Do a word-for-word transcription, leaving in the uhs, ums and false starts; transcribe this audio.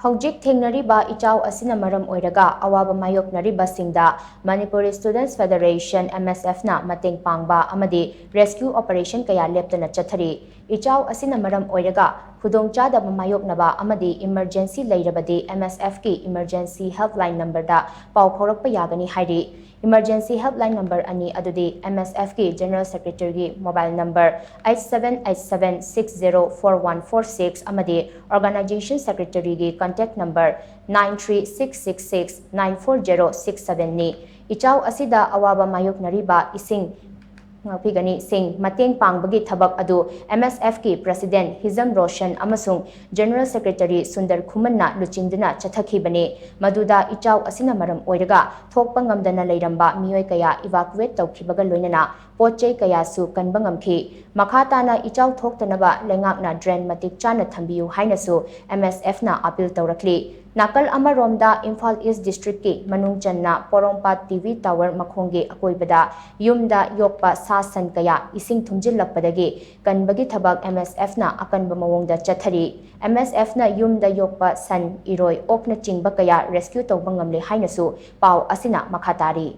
ꯍꯧꯖꯤꯛ ꯊꯦꯡꯅꯔꯤꯕ ꯏꯆꯥꯎ ꯑꯁꯤꯅ ꯃꯔꯝ ꯑꯣꯏꯔꯒ ꯑꯋꯥꯕ ꯃꯥꯌꯣꯛꯅꯔꯤꯕꯁꯤꯡꯗ Manipuri Students Federation, M S F, ꯅ ꯃꯇꯦꯡ ꯄꯥꯡꯕ ꯑꯃꯗꯤ rescue operation ꯀꯌꯥ ꯂꯦꯞꯇꯅ ꯆꯠꯊꯔꯤ꯫ ꯏꯆꯥꯎ ꯑꯁꯤꯅ ꯃꯔꯝ ꯑꯣꯏꯔꯒ ꯈꯨꯗꯣꯡꯆꯥꯗꯕ ꯃꯥꯌꯣꯛꯅꯕ ꯑꯃꯗꯤ emergency ꯂꯩꯔꯕꯗꯤ M S F ꯀꯤ emergency helpline number ꯗ ꯄꯥꯎ ꯐꯥꯎꯔꯛꯄ ꯌꯥꯒꯅꯤ ꯍꯥꯏꯔꯤ꯫ Emergency helpline number ꯑꯅꯤ ꯑꯗꯨꯗꯤ M S F ꯀꯤ General Secretary ꯒꯤ mobile number eight seven eight seven six zero four one four six ꯑꯃꯗꯤ Organization Secretary ꯒꯤ contact number nine three six six six nine four zero six seven ꯅꯤ꯫ ꯏꯆꯥꯎ ꯑꯁꯤꯗ ꯑꯋꯥꯕ ꯃꯥꯌꯣꯛꯅꯔꯤꯕ ꯏꯁꯤꯡ ꯉꯥꯛꯄꯤꯒꯅꯤ ꯁꯤꯡ ꯃꯇꯦꯡ ꯄꯥꯡꯕꯒꯤ ꯊꯕꯛ ꯑꯗꯨ M S F ꯀꯤ President ꯍꯤꯖꯝ ꯔꯣꯁꯟ ꯑꯃꯁꯨꯡ General Secretary ꯁꯨꯟꯗꯔ ꯈꯨꯃꯟꯅ ꯂꯨꯆꯤꯡꯗꯨꯅ ꯆꯠꯊꯈꯤꯕꯅꯤ꯫ ꯃꯗꯨꯗ ꯏꯆꯥꯎ ꯑꯁꯤꯅ ꯃꯔꯝ ꯑꯣꯏꯔꯒ ꯊꯣꯛꯄ ꯉꯝꯗꯅ ꯂꯩꯔꯝꯕ ꯃꯤꯑꯣꯏ ꯀꯌꯥ evacuate ꯇꯧꯈꯤꯕꯒ ꯂꯣꯏꯅꯅ ꯄꯣꯠ ꯆꯩ ꯀꯌꯥꯁꯨ ꯀꯟꯕ ꯉꯝꯈꯤ꯫ ꯃꯈꯥ ꯇꯥꯅ ꯏꯆꯥꯎ ꯊꯣꯛꯇꯅꯕ ꯂꯩꯉꯥꯛꯅ drain ꯃꯇꯤꯛ ꯆꯥꯅ ꯊꯝꯕꯤꯌꯨ ꯍꯥꯏꯅꯁꯨ M S F ꯅ appeal ꯇꯧꯔꯛꯂꯤ꯫ ꯅꯥꯀꯜ ꯑꯃꯔꯣꯝꯗ ꯏꯝꯐꯥꯜ East District ꯀꯤ ꯃꯅꯨꯡ ꯆꯟꯅ ꯄꯣꯔꯣꯝꯄꯥꯠ T V tower ꯃꯈꯣꯡꯒꯤ ꯑꯀꯣꯏꯕꯗ ꯌꯨꯝꯗ ꯌꯣꯛꯄ ꯁꯥ ꯁꯟ ꯀꯌꯥ ꯏꯁꯤꯡ ꯊꯨꯝꯖꯤꯜꯂꯛꯄꯗꯒꯤ ꯀꯟꯕꯒꯤ ꯊꯕꯛ M S F ꯅ ꯑꯀꯟꯕ ꯃꯑꯣꯡꯗ ꯆꯠꯊꯔꯤ꯫ M S F ꯅ ꯌꯨꯝꯗ ꯌꯣꯛꯄ ꯁꯟ, ꯏꯔꯣꯏ, ꯑꯣꯛꯅꯆꯤꯡꯕ ꯀꯌꯥ rescue ꯇꯧꯕ ꯉꯝꯂꯦ ꯍꯥꯏꯅꯁꯨ ꯄꯥꯎ ꯑꯁꯤꯅ ꯃꯈꯥ ꯇꯥꯔꯤ꯫